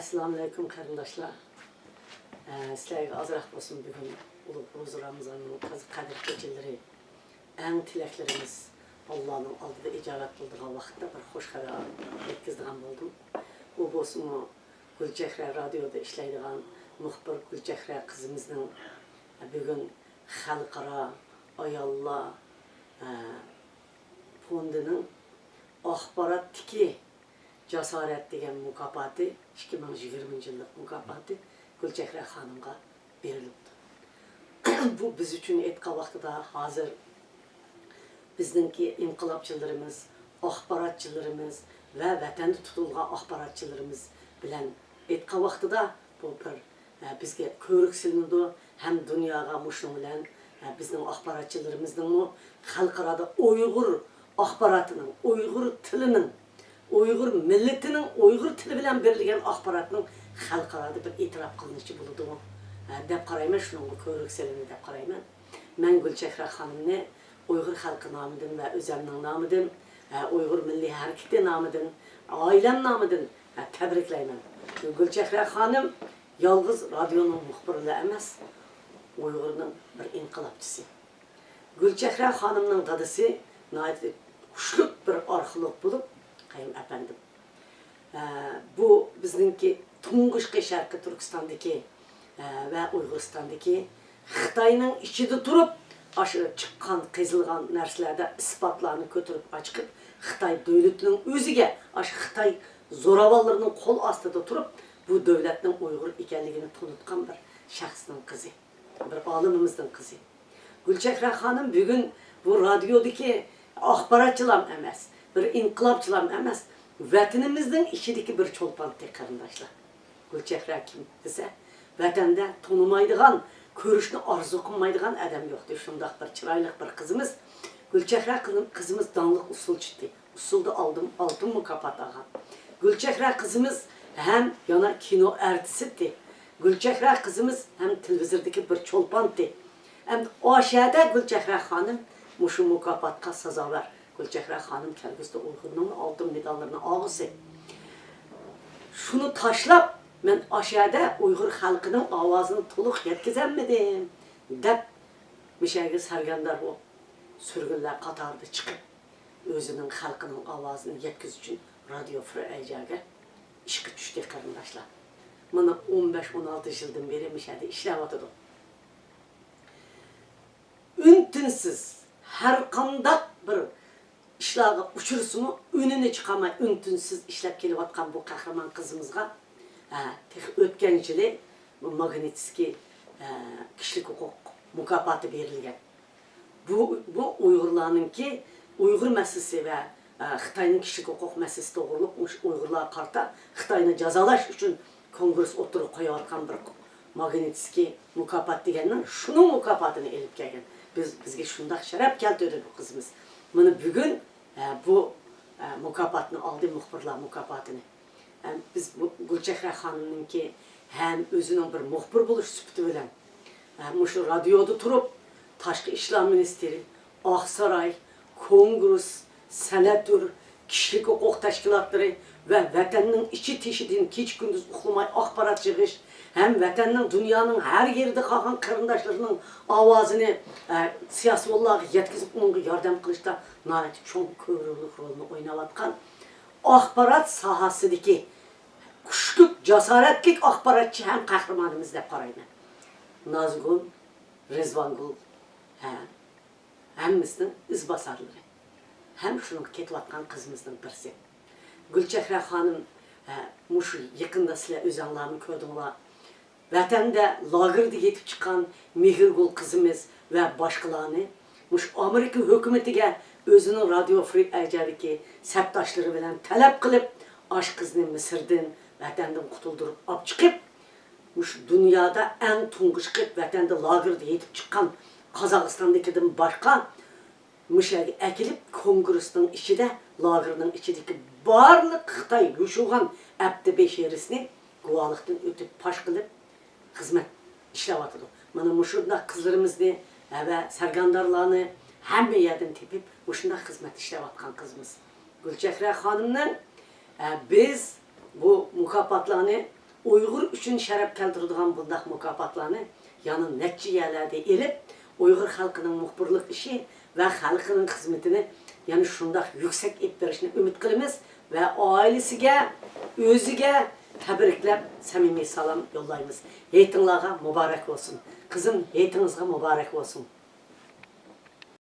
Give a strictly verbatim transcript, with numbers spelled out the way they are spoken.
ئەسسالامۇئەلەيكۇم قېرىنداشلار. ئە، سىلەرگە ئازراق بولسۇن بۈگۈن ئۇلۇغ روزا رامىزاننىڭ تازا قەدىر كېچىلىرى، ئەڭ تىلەكلىرىمىز ئاللانىڭ ئالدىدا ئىجابەت بولىدىغان ۋاقىتتا بىر خۇش خەۋەر يەتكۈزىدىغان بولدۇم. ئۇ بولسىمۇ گۈلچېھرە رادىيودا ئىشلەيدىغان مۇخبىر گۈلچېھرە قىزىمىزنىڭ بۈگۈن خەلقئارا ئاياللار، ئە، فوندىنىڭ ئاخباراتتىكى جاسارەت دېگەن مۇكاپاتى، ئىككى مىڭ يىگىرمىنچى يىللىق مۇكاپاتى گۈلچېھرە خانىمغا بېرىلىپتۇ. بۇ بىز ئۈچۈن ئېيتقان ۋاقتىدا ھازىر بىزنىڭكى ئىنقىلابچىلىرىمىز، ئاخباراتچىلىرىمىز ۋە ۋەتەندە تۇتۇلغان ئاخباراتچىلىرىمىز بىلەن ئېيتقان ۋاقتىدا بۇ بىر، ئە، بىزگە كۆۋرۈك سېلىنىدۇ ھەم دۇنياغا مۇشۇنىڭ بىلەن، ئە، بىزنىڭ ئاخباراتچىلىرىمىزنىڭمۇ خەلقئارادا ئۇيغۇر ئاخباراتىنىڭ، ئۇيغۇر تىلىنىڭ، ئۇيغۇر مىللىتىنىڭ ئۇيغۇر تىلى بىلەن بېرىلگەن ئاخباراتنىڭ خەلقئارادا بىر ئېتىراپ قىلىنىشى بولىدۇ، ھە، دەپ قارايمەن، شۇنىڭغا كۆۋرۈك سېلىنى دەپ قارايمەن. مەن گۈلچېھرە خانىمنى ئۇيغۇر خەلقى نامىدىن ۋە ئۆزەمنىڭ نامىدىن، ھە، ئۇيغۇر مىللىي ھەرىكىتى نامىدىن، ئائىلەم نامىدىن، ھە، تەبرىكلەيمەن. گۈلچېھرە خانىم يالغۇز رادىيونىڭ مۇخبىرىلا ئەمەس، ئۇيغۇرنىڭ بىر ئىنقىلابچىسى. گۈلچېھرە خانىمنىڭ دادىسى ناھايىتى كۈچلۈك بىر ئارخېئولوگ بولۇپ، قەييۇم ئەپەندىم، ئە، بۇ بىزنىڭكى تۇنجۇقى شەرقىي تۈركىستاندىكى، ئە، ۋە ئۇيغۇرىستاندىكى خىتاينىڭ ئىچىدە تۇرۇپ، ئاشۇ چىققان، قېزىلغان نەرسىلەردە ئىسپاتلارنى كۆتۈرۈپ ئاچىقىپ، خىتاي دۆلىتىنىڭ ئۆزىگە، ئاشۇ خىتاي زوراۋانلىرىنىڭ قول ئاستىدا تۇرۇپ، بۇ دۆلەتنىڭ ئۇيغۇر ئىكەنلىكىنى تونۇتقان بىر شەخسنىڭ قىزى. بىر ئالىمىمىزنىڭ قىزى. گۈلچېھرە خانىم بۈگۈن بۇ رادىيودىكى ئاخباراتچىلام ئەمەس، بىر ئىنقىلابچىلام ئەمەس، ۋەتىنىمىزنىڭ ئىچىدىكى بىر چولپانتى، قېرىنداشلار. گۈلچېھرە كىم دېسە، ۋەتەندە تونۇمايدىغان، كۆرۈشنى ئارزۇ قىلمايدىغان ئادەم يوقتى. شۇنداق بىر چىرايلىق بىر قىزىمىز. گۈلچېھرە قىزىم-، قىزىمىز داڭلىق ئۇسسۇلچىتى. ئۇسسۇلدا ئالدىن ئالتۇن مۇكاپات ئالغان. گۈلچېھرە قىزىمىز ھەم يەنە كىنو ئارتىسىتى. گۈلچېھرە قىزىمىز ھەم تېلېۋىزوردىكى بىر چولپانتى. ئەمدى ئاشەدە گۈلچېھرە خانىم مۇشۇ مۇكاپاتقا سازاۋەر. گۈلچېھرە خانىم كەلگۈسىدە ئۇيغۇرنىڭ ئالتۇن مېداللىرىنى ئالغۇسى. شۇنى تاشلاپ، مەن ئاشەدە ئۇيغۇر خەلقىنىڭ ئاۋازىنى تولۇق يەتكۈزەلمىدىم، دەپ، مىشەگە سەرگەردان بولۇپ، سۈرگۈنلەر قاتارىدا چىقىپ، ئۆزىنىڭ خەلقىنىڭ ئاۋازىنى يەتكۈزۈش ئۈچۈن رادىيو فرى ئەيجاگە ئىشقا چۈشتى، قېرىنداشلار. مانا ئون بەش، ئون ئالتە يىلدىن بېرى مۇشۇ يەردە ئىشلەۋاتىدۇ. ئۈن-تىنسىز ھەر قانداق بىر ئىشلارغا ئۇچرىسىمۇ، ئۈنىنى چىقارماي ئۈن-تىنسىز ئىشلەپ كېلىۋاتقان بۇ قەھرىمان قىزىمىزغا، ھە، تېخى ئۆتكەن يىلى بۇ ماگنىتسكىي، ھە، كىشىلىك ھوقۇق مۇكاپاتى بېرىلگەن. بۇ، بۇ ئۇيغۇرلارنىڭكى، ئۇيغۇر مەسىلىسى ۋە، ئە، خىتاينىڭ كىشىلىك ھوقۇق مەسىلىسى توغرۇلۇق مۇشۇ ئۇيغۇرلارغا قارىتا خىتاينى جازالاش ئۈچۈن كونگرېس ئوتتۇرىغا قويۇۋاتقان بىر ماگنىتسكىي مۇكاپات دېگەننىڭ، شۇنىڭ مۇكاپاتىنى ئېلىپ كەلگەن. بىز، بىزگە شۇنداق شەرەپ كەلتۈردى بۇ قىزىمىز. مانا بۈگۈن، ئە، بۇ، ئە، مۇكاپاتنى ئالدى، مۇخبىرلار مۇكاپاتىنى. ئە، بىز بۇ گۈلچېھرە خانىمنىڭكى ھەم ئۆزىنىڭ بىر مۇخبىر بولۇش سۈپىتى بىلەن، ئە، مۇشۇ رادىيودا تۇرۇپ، تاشقى ئىشلار مىنىستىرى، ئاقساراي، كونگرېس، سېناتور، كىشىلىك ھوقۇق تەشكىلاتلىرى ۋە ۋەتەننىڭ ئىچى تېشىدىن كېچە-كۈندۈز ئۇخلىماي ئاخبارات يىغىش ھەم ۋەتەننىڭ، دۇنيانىڭ ھەر يېرىدە قالغان قېرىنداشلىرىنىڭ ئاۋازىنى، ئە، سىياسىيونلارغا يەتكۈزۈپ، ئۇنىڭغا ياردەم قىلىشتا ناھايىتى چوڭ كۆرۈنۈكلۈك رولنى ئويناۋاتقان ئاخبارات ساھەسىدىكى كۈچلۈك، جاسارەتلىك ئاخباراتچى ھەم قەھرىمانىمىز دەپ قارايمەن. نازىگۈل، رىزۋانگۈل، ھە، ھەممىسىنىڭ ئىزباسارلىرى ھەم شۇنىڭغا كېتىۋاتقان قىزىمىزنىڭ بىرسى. گۈلچېھرە خانىم، ھە، مۇشۇ يېقىندا سىلەر ئۆزەڭلارمۇ كۆردۈڭلار. ۋەتەندە لاگېردا يېتىپ چىققان مېھرىگۈل قىزىمىز ۋە باشقىلارنى مۇشۇ ئامېرىكا ھۆكۈمىتىگە ئۆزىنىڭ رادىيو فرى ئەيجادىكى سەپداشلىرى بىلەن تەلەپ قىلىپ، ئاشۇ قىزنى مىسىردىن، ۋەتەندىن قۇتۇلدۇرۇپ ئاپ چىقىپ، مۇشۇ دۇنيادا ئەڭ تۇنجۇقى ۋەتەندە لاگېردا يېتىپ چىققان قازاقىستاندىكىدىن باشقا، مۇشۇ يەرگە ئەكېلىپ، كونگرېسنىڭ ئىچىدە، لاگېرنىڭ ئىچىدىكى بارلىق خىتاي يوشۇرغان ئەپتى بېشىرىسىنى گۇۋاھلىقتىن ئۆتۈپ پاش قىلىپ، خىزمەت ئىشلەۋاتىدۇ. مانا مۇشۇنداق قىزلىرىمىزنى، ھە، ۋە سەرگەردانلارنى ھەممە يەردىن تېپىپ، مۇشۇنداق خىزمەت ئىشلەۋاتقان قىزىمىز. گۈلچېھرە خانىمنىڭ، ھە، بىز بۇ مۇكاپاتلارنى ئۇيغۇر ئۈچۈن شەرەپ كەلتۈرىدىغان بۇنداق مۇكاپاتلارنى يەنە نەچچە يەرلەردە ئېلىپ، ئۇيغۇر خەلقىنىڭ مۇخبىرلىق ئىشى ۋە خەلقىنىڭ خىزمىتىنى يەنە شۇنداق يۈكسەك ئېلىپ بېرىشنى ئۈمىد قىلىمىز ۋە ئائىلىسىگە، ئۆزىگە تەبرىكلەپ، سەمىمىي سالام يوللايمىز. ھېيتىڭلارغا مۇبارەك بولسۇن. قىزىم، ھېيتىڭىزغا مۇبارەك بولسۇن.